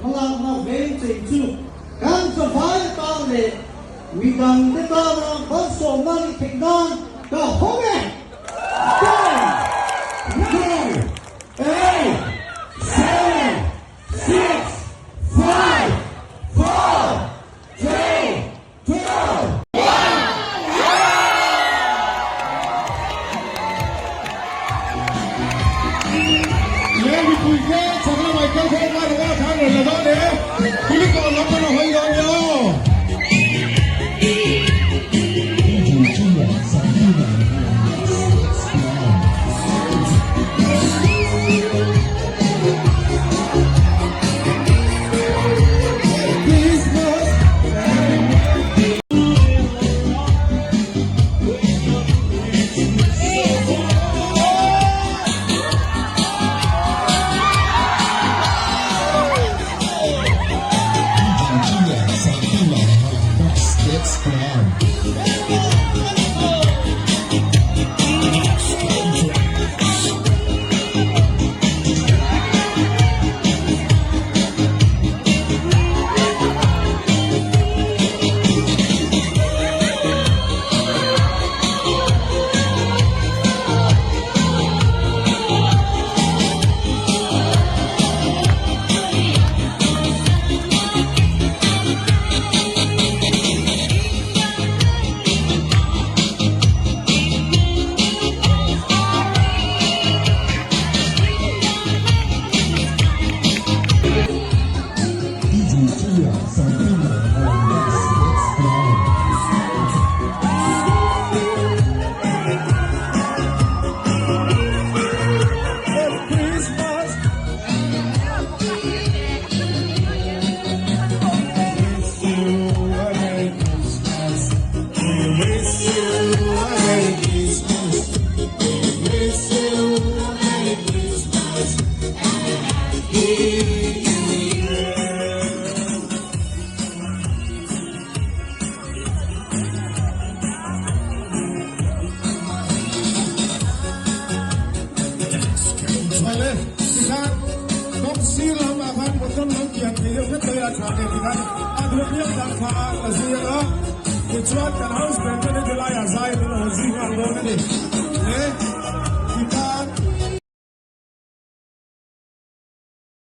Hmalakna veng chei chu kan zavai atan leh midangte tana malsawmna nih theih nan ka hawng e! Ten, nine, eight, seven, six, five, four, three, two, one! Le mipui te chak lamah i kal khawm lai ringawt a khan rawn la dawn e, Kulikawn lam kan rawn hawi dawn nia aw. Chhale tikhan kawng sir lamah khan motor lo kian thei deuh hret mai a tha nen tikhan a duh piang dan kha a zui ang a, tichuan kan house band te ni tilaiah zai an awm zui nghal dawn a ni.